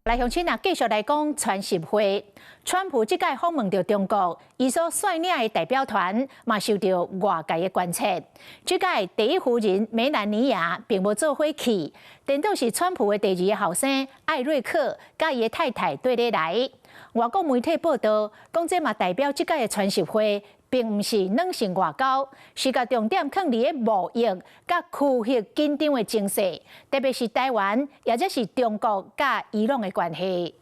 來鄉親啊，繼續來講川習會。川普這擺訪問著中國，伊所率領的代表團嘛受著外界的關切。這擺第一夫人梅蘭妮亞並無做伙去，顛倒是川普的第二个後生艾瑞克佮伊的太太綴咧來。外國媒體報道，講這嘛代表這擺的川習會並毋是軟性外交，是共重點囥佇咧貿易佮區域緊張的情勢，特別是台灣，抑者是中國佮伊朗的關係。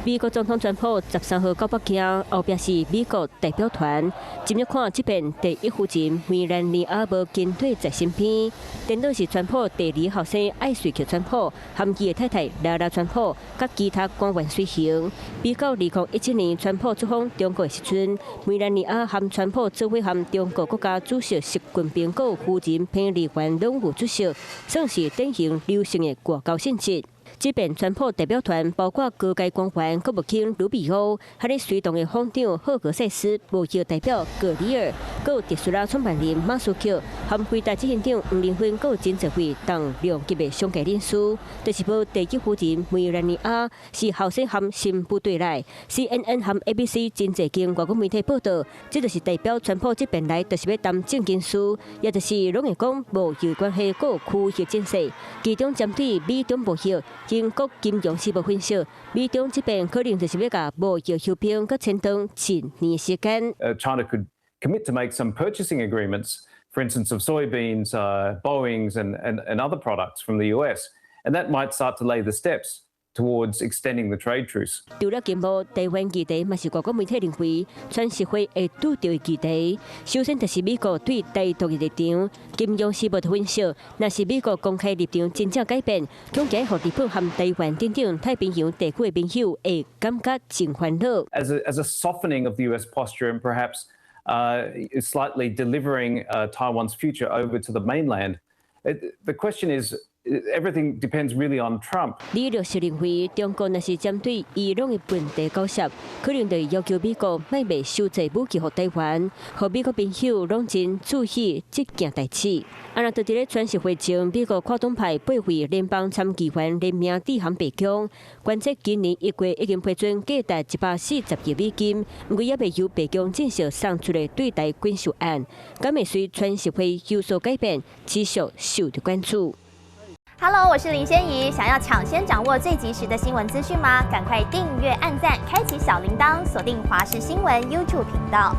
美國總統川普13號到北京，後壁是美國代表團。今日看這邊第一夫人梅蘭妮亞無跟綴在身邊，顛倒是川普第二後生艾瑞克川普，含伊的太太拉拉川普，佮其他官員隨行。比較2017年川普出訪中國的時陣，梅蘭妮亞含川普做伙和中國國家主席習近平佮夫人彭麗媛攏有出席，算是典型流行的外交性質。這邊川普代表團包括高階官員、國務卿魯比歐，還咧隨同的防長赫格塞斯、貿易代表格里爾，閣特斯拉創辦人馬斯克，含輝達執行長黃仁勳閣真濟位重量級的商界人士。就是無第一夫人梅蘭妮亞是後生含新婦綴來。CNN 和 ABC 真濟間外國媒體報道，這就是代表川普這邊來，就是欲談正經事，也就是攏會講貿易關係閣區域情勢，其中針對美中貿易。英國金融時報分析，美中這邊可能就是欲共貿易休兵，閣延長一年時間。 China could commit to make some purchasing agreements, for instance, of soybeans, Boeings, and other products from the US, and that might start to lay the steps towards extending the trade truce. 除了經貿，台灣議題嘛是外國媒體認為川習會會拄著的議題。首先就是美國對台獨的立場。金融時報分析，若是美國公開立場真正改變，恐驚予日本和台灣等等太平洋地區的盟友會感覺真煩惱。 As a softening of the US posture and perhaps slightly delivering Taiwan's future over to the mainland. The question is, everything depends really on Trump. 李律師認為，中國若是針對伊朗的問題交涉，可能就要求美國莫賣傷濟武器予台灣，予美國朋友攏真注意這件代誌。啊，若佇咧川習會前，美國跨黨派八位聯邦參議員聯名致函白宮，關切今年1月已經批准價值140億美金，毋過猶未由白宮正式送出的對台軍售案，敢會隨川習會有所改變，持續受著關注。 Hello，我是林仙怡。想要搶先掌握最及時的新聞資訊嗎？趕快訂閱、按讚、開啟小鈴鐺，鎖定華視新聞 YouTube 頻道。